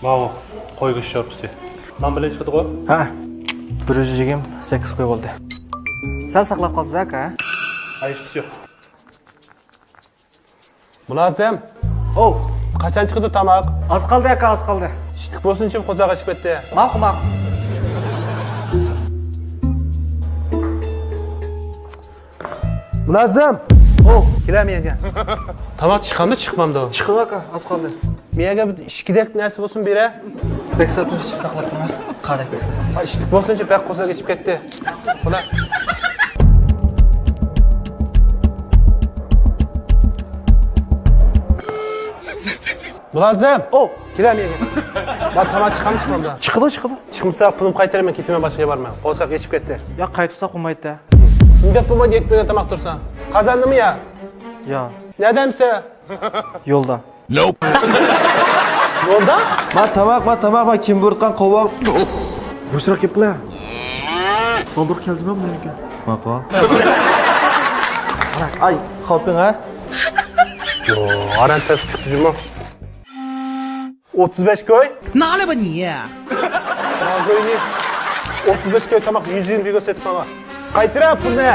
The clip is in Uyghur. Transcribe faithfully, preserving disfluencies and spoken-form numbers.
ماۋۇ، قوي گۆش شورپىسى. نان بىلەن چىقىدىغۇ؟ ھە. بىر يۈز يىگىرمە سەككىز قوي بولدى. سەل ساقلاپ قالىسىز ئاكا، ھە؟ ئايىپسىز يوق. مۇلازىم. ئوۋ. قاچان چىقىدۇ تاماق؟ ئاز قالدى ئاكا، ئاز قالدى. ئىشلىك بولسۇنچۇ، قورساق ئېچىپ كەتتى. ماقۇل، ماقۇل. مۇلازىم. ئوۋ، كېلە مېيەگە. تاماق چىقامدۇ، چىقمامدۇ؟ چىقىدۇ ئاكا، ئاز قالدى. مېيەگە بىر ئىچكۈدەك نەرسە بولسۇن بېرە. بەك ساتىن ئىچىپ ساقلاپتىڭ ھە؟ قارا بەك ساتىن. ھا، ئىشلىك بولسۇنچۇ، بەك قورساق ئېچىپ كەتتى. قولا. مۇلازىم. ئوۋ. كېلە مېيەگە. مانا تاماق چىقامدۇ، چىقمامدۇ؟ چىقىدۇ، چىقىدۇ. چىقمىسا پۇلۇم قايتىرىمەن، كېتىمەن، باشقا يەرگە بارىمەن. قورساق ئېچىپ كەتتى. يا قايتۇرساق بولمايدۇ. نېمە دەپ بولمايدۇ، يېتىپ بەرگەن تاماق تۇرسا؟ قازاندىمۇ يا؟ يا. نەدە ئەمسە؟ يولدا. يولدا؟ ما تاماق، ما تاماق، ما كىم بۇيرۇتقان قوۋاق. بوشراق گەپ قىلە. قالدۇرۇپ كەلدىم مەن بۇنىڭكى. ماقۇل. ئاي، خالتىڭ ھە؟ يو، ئاران تەس چىقتى جۇمۇ. ئوتتۇز بەش كوي؟ نالە بۇ نىيە؟ كوينى. ئوتتۇز بەش كوي تاماق يۈز يىگىرمە بىگە سېتىپ ئالا. قايتۇرە پۇلنى.